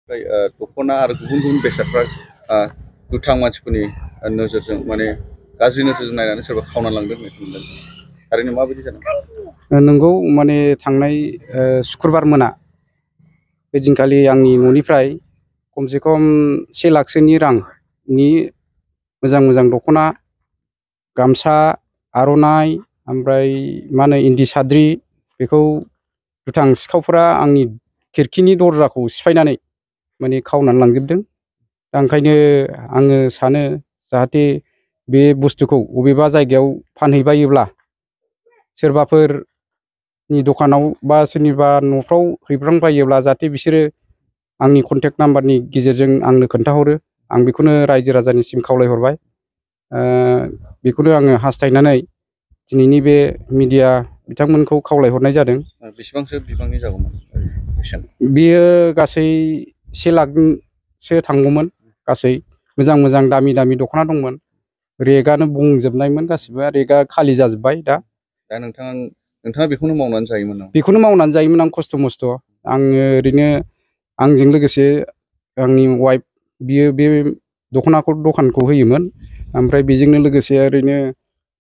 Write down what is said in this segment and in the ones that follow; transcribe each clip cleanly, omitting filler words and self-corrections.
दख'ना आरो गुबुन गुबुन बेसादफ्रा दुथां मानसिफोरनि नोजोरजों माने गाज्रि नोजोरजों नायनानै सोरबा खावना लांदों होननाय खोनादों। थारैनो माबायदि जादों? नंगौ, माने थांनाय शुक्रबार मोना बे दिनखालि आंनि न'निफ्राय खमसे खम 1 लाखसोनि रांनि मोजां मोजां दख'ना, गामसा, आर'नाइ, ओमफ्राय मा होनो इन्दि साद्रि, बेखौ दुथां सिखावफोरा आंनि खिरखिनि दरजाखौ सिफायनानै माने खावनानै लांजोबदों। दा ओंखायनो आङो सानो जाहाथे बे बुस्थुखौ बबेबा जायगायाव फानहैबायोब्ला सोरबाफोरनि दखानाव बा सोरनिबा न'फ्राव हैब्रांबायोब्ला जाहाथे बिसोरो आंनि कन्टेक्ट नाम्बारनि गेजेरजों आंनो खोन्थाहरो। आं बेखौनो रायजो राजानिसिम खावलायहरबाय। बेखौनो आङो हास्थायनानै दिनैनि बे मिडिया बिथांमोनखौ खावलायहरनाय जादों। बेसेबांसो बिबांनि जागौमोन बेयो गासै 1 लाखसो थांगौमोन। गासै मोजां मोजां दामि दामि दख'ना दंमोन, रेगानो बुंजोबनायमोन, गासिबो रेगा खालि जाजोब्बाय। दा नोंथाङा बेखौनो मावनानै जायोमोन नामा? बेखौनो मावनानै जायोमोन आं खस्थ' मस्थ'। आङो ओरैनो आंजों लोगोसे आंनि वाइफ, बियो बे दखानखौ होयोमोन। ओमफ्राय बेजोंनो लोगोसे ओरैनो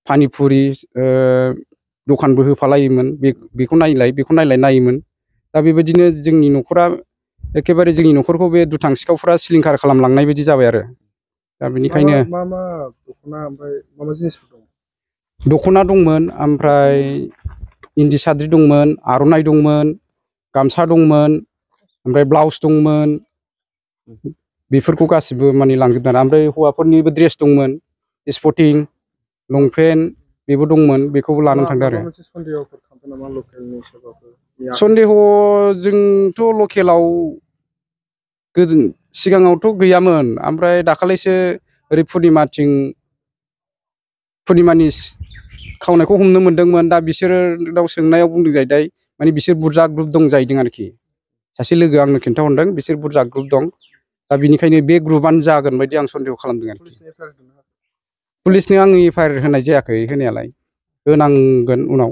पानिपुरि दखानबो होफालायोमोन। बेखौ नायलाय नायोमोन। दा बेबायदिनो जोंनि न'खरा एखेबारे जोंनि न'खरखौ बे दुथां सिखावफ्रा सिलिंखार खालामलांनाय बायदि जाबाय आरो। दा बेनिखायनो मा दख'ना ओमफ्राय मा जिनिसफोर दं? दख'ना दंमोन, ओमफ्राय इन्दि साद्रि दंमोन, आर'नाइ दंमोन, गामसा दंमोन, ओमफ्राय ब्लाउस दंमोन। बेफोरखौ गासिबो माने लांजोबदों आरो। ओमफ्राय हौवाफोरनिबो ड्रेस दंमोन, स्पर्टिं, लंपेन्ट, बेबो दंमोन। बेखौबो लानानै थांदों आरो। सन्देह जोंथ' लकेलाव सिगाङावथ' गैयामोन। ओमफ्राय दाखालिसो ओरै पुर्निमानि खावनायखौ हमनो मोनदोंमोन। दा बिसोरनाव सोंनायाव बुंदों जाहैबाय माने बिसोर बुरजा ग्रुप दं जाहैदों आरोखि। सासे लोगो आंनो खिन्थाहरदों बिसोर बुरजा ग्रुप दं। दा बिनिखायनो बे ग्रुपआनो जागोन बायदि आं सन्देह खालामदों आरोखि। पुलिसनो आं एफआइआर होनाय जायाखै, होनायालाय होनांगोन उनाव।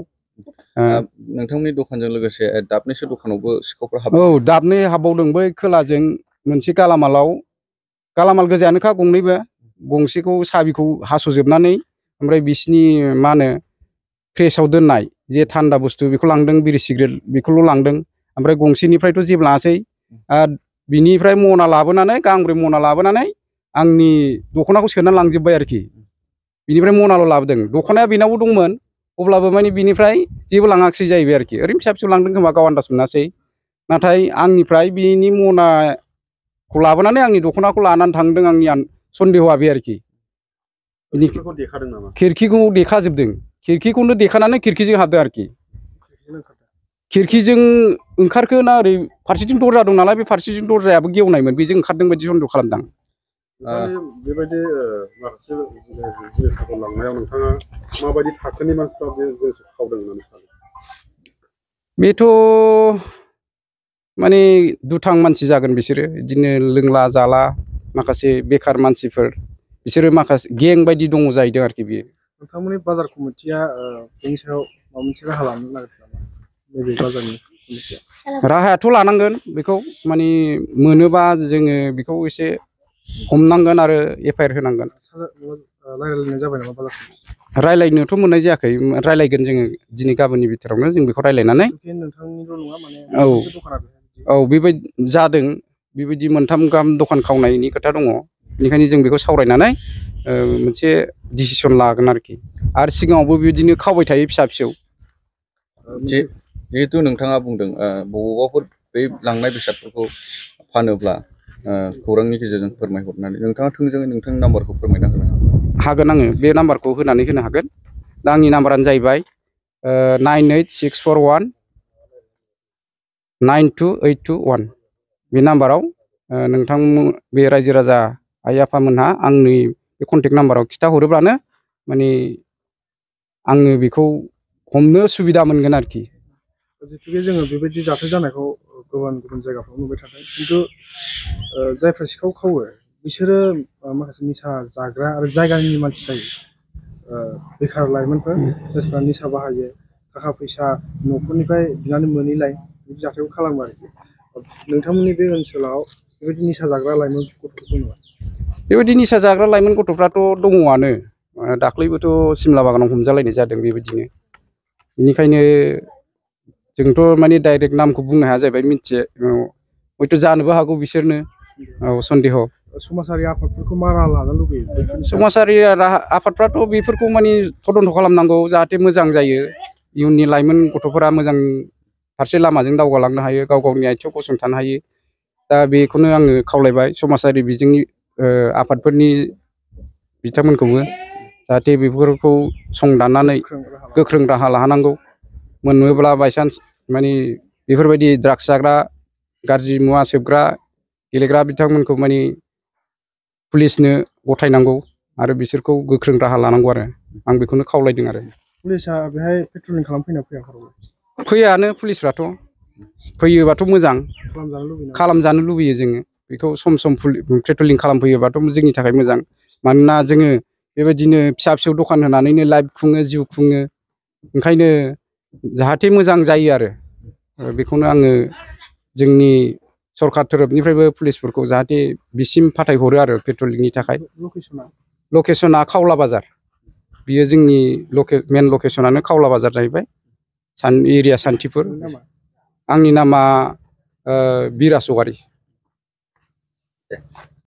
नोंथांनि दखानजों लोगोसे दाबनैसो दखानावबो सिखावफोर हाबदों? औ, दाबनै हाबबावदों। बै खोलाजों मोनसे गालामाल गोजायानोखा, गंनैबो। गंसेखौ साबिखौ हास'जोबनानै ओमफ्राय बिसिनि मा होनो फ्रेसाव दोननाय जे थान्दा बुस्थु बेखौ लांदों, बिरि सिगारेट बेखौल' लांदों। ओमफ्राय गंसेनिफ्रायथ' जेबो लाङासै। बिनिफ्राय गांब्रै मना लाबोनानै आंनि दख'नाखौ सोनानै लांजोब्बाय आरोखि। बिनिफ्राय मनाल' लाबोदों। दख'नाया बेनावबो दंमोन, अब्लाबो माने बिनिफ्राय जेबो लाङाखिसै जाहैबाय आरोखि। ओरैनो फिसा फिसौ लांदों खोमा, गाव आन्दाज मोनासै। नाथाय आंनिफ्राय बिनि मनाखौ लाबोनानै आंनि दख'नाखौ लानानै थांदों। आंनि सन्देहआ बे आरोखि। खिरखिखौ देखाजोबदों। खिरखिखौनो देखानानै खिरखिजों हाबदों आरोखि। खिरखिजों ओंखारखो ना ओरै फारसेथिं दरजा दं नालाय, बे फारसेथिं दरजायाबो गेवनायमोन, बेजों ओंखारदों बायदि सन्देह खालामदां। बेबायदि माखासे जिनिसफोरखौ लांनायाव नोंथाङा माबायदि थाखोनि मानसिफ्रा बे जिनिसखौ खावदों होननानै सानो? बेथ' माने दुथां मानसि जागोन बिसोरो। बिदिनो लोंला जाला माखासे बेखार मानसिफोर, बिसोरो माखासे गें बायदि दङ जाहैदों आरोखि बियो। नोंथांमोननि बाजार कमिटिया बेनि सायाव माबा मोनसे राहा लानो नागिरदों नामा? नैबे बाजारनि कमिटिया राहायाथ' लानांगोन। बेखौ माने मोनोबा जोङो बेखौ एसे हमनांगोन आरो एफआइआर होनांगोन। रायज्लायनाय जाबाय नामा बाजार कमिटिजों? रायज्लायनोथ' मोननाय जायाखै। रायज्लायगोन जोङो दिनै गाबोननि बिथोरावनो जों बेखौ रायज्लायनानै। नोंथांनिल' नङा माने औ, बेबायदि जादों। बेबायदि 3 गाहाम दखान खावनायनि खोथा दङ। बेनिखायनो जों बेखौ सावरायनानै मोनसे डिसिसन लागोन आरोखि। आरो सिगाङावबो बिदिनो खावबाय थायो फिसा फिसौ। जिहेतु नोंथाङा बुंदों बबावबाफोर बै लांनाय बेसादफोरखौ फानोब्ला खौरांनि गेजेरजों फोरमायहरनानै, नोंथाङा थोंजोङै नोंथांनि नाम्बारखौ फोरमायना होनो हागोन। आङो बे नाम्बारखौ होनानै होनो हागोन। दा आंनि नाम्बारानो जाहैबाय 9864192821। बे नाम्बाराव नोंथां बे रायजो राजा आइ आफामोनहा आंनि बे कन्टेक्ट नाम्बाराव खिन्थाहरोब्लानो माने आङो बेखौ हमनो सुबिदा मोनगोन आरोखि। जिहेतुके जोङो बेबायदि जाथाय जानायखौ गुबुन गुबुन जायगाफ्राव नुबाय थादों। खिन्थु जायफ्रा सिखाव खावो बिसोरो माखासे निसा जाग्रा आरो जायगानि मानसि जायो। बेखार लाइमोनफोर जायफ्रा निसा बाहायो, थाखा फैसा न'खरनिफ्राय बिनानै मोनैलाय बिदि जाथायखौ खालामो आरोखि। नोंथांमोननि बे ओनसोलाव बेबायदि निसा जाग्रा लाइमोन गथ'फोर दङ नामा? बेबायदि निसा जाग्रा लाइमोन गथ'फ्राथ' दङआनो। दाख्लैबोथ' सिमला बागानाव हमजालायनाय जादों बेबायदिनो। बेनिखायनो जोंथ' माने डाइरेक्ट नामखौ बुंनो हाया जाहैबाय, मिथियो। हयथ' जानोबो हागौ बिसोरनो। औ, सन्देह। समाजारि आफादफोरखौ मा राहा लानो लुबैयो बेफोरनि सायाव? समाजारि आफादफ्राथ' बेफोरखौ माने तदन्त खालामनांगौ, जाहाथे मोजां जायो। इयुननि लाइमोन गथ'फोरा मोजां फारसे लामाजों दावगालांनो हायो, गाव गावनि आथिङाव गसंथानो हायो। दा बेखौनो आङो खावलायबाय समाजारि बिजोंनि आफादफोरनि बिथांमोनखौबो, जाहाथे बेफोरखौ संदाननानै गोख्रों राहा लानांगौ। मोनोब्ला बायसान्स माने बेफोरबायदि ड्राग्स जाग्रा, गाज्रि मुवा सोबग्रा, गेलेग्रा बिथांमोनखौ माने पुलिसनो गथायनांगौ आरो बिसोरखौ गोख्रों राहा लानांगौ आरो आं बेखौनो खावलायदों आरो। पुलिसा बेहाय पेट्रलिं खालामफैना फैयाखै? फैयानो पुलिसफ्राथ'। फैयोबाथ' मोजां, खालामजानो लुबैयो। खालामजानो लुबैयो जोङो। बेखौ सम सम पेट्रलिं खालामफैयोबाथ' जोंनि थाखाय मोजां। मानोना जोङो बेबायदिनो फिसा फिसौ दखान होनानैनो लाइफ खुङो, जिउ खुङो। ओंखायनो जाहाथे मोजां जायो आरो बेखौनो आङो जोंनि सरखार तरफनिफ्रायबो पुलिसफोरखौ जाहाथे बिसिम फाथायहरो आरो पेट्रलिंनि थाखाय। लकेसना खावला बाजार। बियो जोंनि मेन लकेसनानो खावला बाजार जाहैबाय, एरिया सान्थिपुर। आंनि नामा बिराज औवारि।